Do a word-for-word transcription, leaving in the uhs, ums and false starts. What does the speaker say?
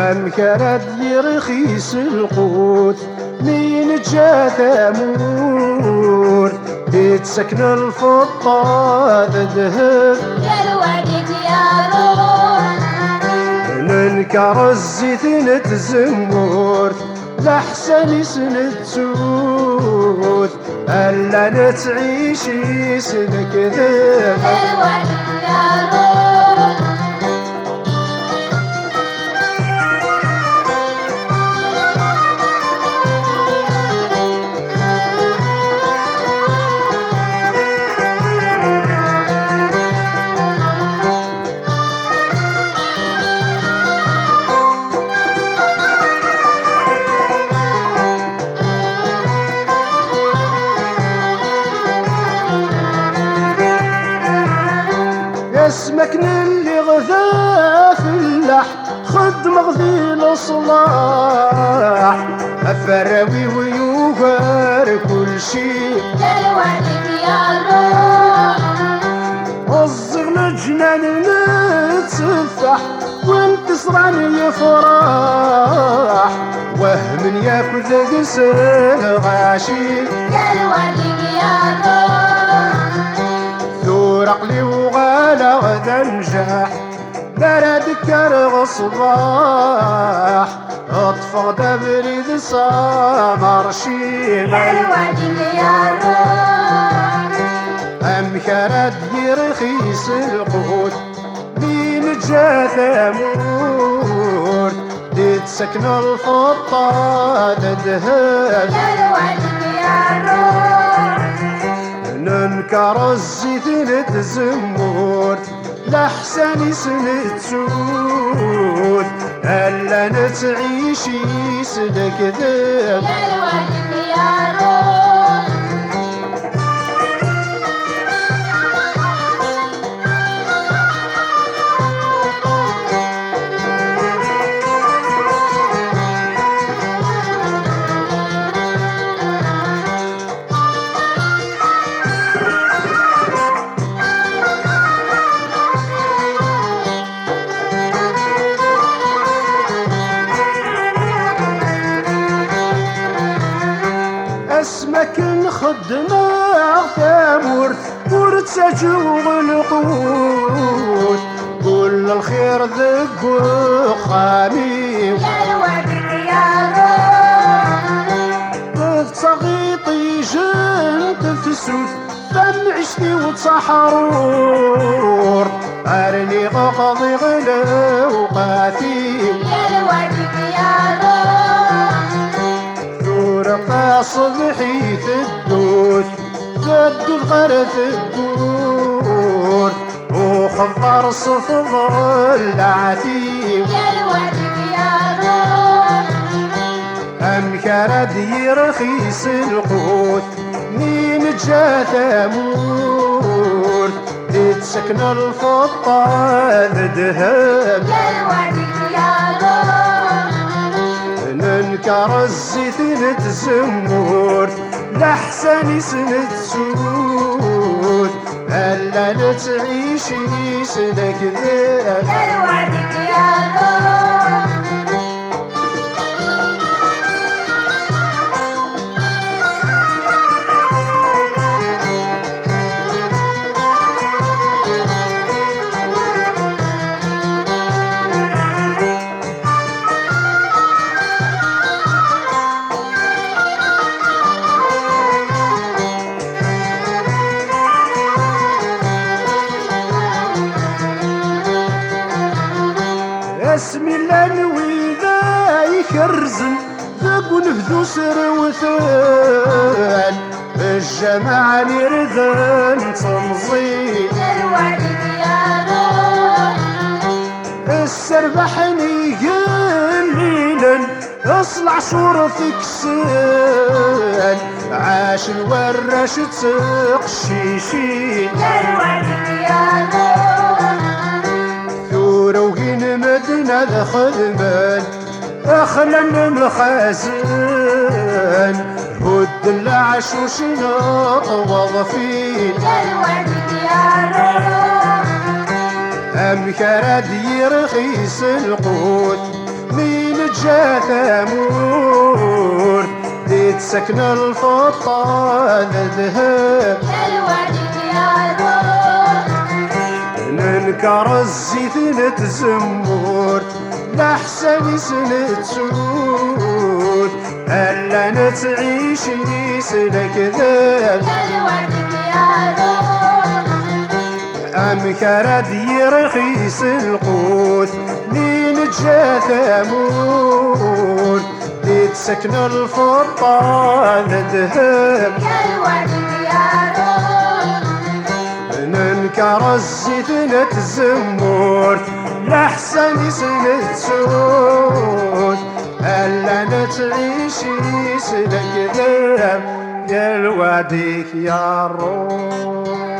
Amek ara d-yerxis lqut mi neǧǧa tamurt i d-tettaken lfeṭṭa d ddheb? Yerwa-d-it yaruḥ. Nenker zzit n tzemmurt, leḥsan-is nettu-t, alla nettɛici s lekdeb. Yerwa-d-it yaruḥ. Asmi akken lliɣ d afellaḥ, xeddmeɣ di leṣlaḥ, ɣef warraw-iw yugar kulci. Yerwa-d-it yaruḥ. Ẓẓiɣ leǧnan n tteffaḥ, win t-iẓran yefreḥ, wehmen yakk deg-s lɣaci. Yerwa-d-it yaruḥ. Tura aql-i uɣaleɣ d anjaḥ, mi ara d-kkreɣ ṣṣbeḥ, ṭṭfeɣ-d abrid s amerci. Yerwa-d-it yaruḥ. Amek ara d-yerxis lqut mi neǧǧa tamurt i d-tettaken lfeṭṭa d ddheb? Yerwa-d-it yaruḥ. Nenker zzit n tzemmurt, leḥsan-is nettu-t, alla nettɛici s lekdeb. Yerwa-d-it yaruḥ. Asmi akken xeddmeɣ tamurt, ur ttaǧuɣ lqut, kul lxir deg uxxam-iw. Yerwa-d-it yaruḥ. D taɣiṭ ijen tefsut, tamɛict-iw d taḥrurt, rniɣ qḍiɣ lewqat-iw. Yerwa-d-it yaruḥ. Tura taṣebḥit ddut, teddut ɣer tewwurt, uxeḍḍer s tḍellaɛt-iw. Yerwa-d-it yaruḥ. Amek ara d-yerxis lqut mi neǧǧa tamurt i d-tettaken lfeṭṭa d ddheb? Yerwa-d-it yaruḥ. Nenker zzit n tzemmurt, leḥsan-is nettu-t, alla nettɛici s lekdeb. Yerwa-d-it yaruḥ. Asmi llan wid ay ikerrzen deg unebdu s rewtel, jjamaɛen irden d temẓi. Yerwa-d-it yaruḥ. Sserbaḥen igellilen, S leɛcur teksen, ɛacen warrac d teqcicin. Tura ugin medden ad xedmen, xlan lemxazen, hudden leɛcuc n tweḍfin. Amek ara d-yerxis lqut mi neǧǧa tamurt, di tsakken lfeṭṭa d ddheb? Nenker zzit n tzemmurt, leḥsan-is nettu-t, alla nettɛici s lekdeb. Amek ara d-yerxis lqut mi neǧǧa tamurt, di tsakken lfeṭṭa d ddheb? Nenker zzit n tzemmurt, leḥsan-is nettu-t, alla nettɛici s lekdeb. Yal wadik ya ṛṛuḥ.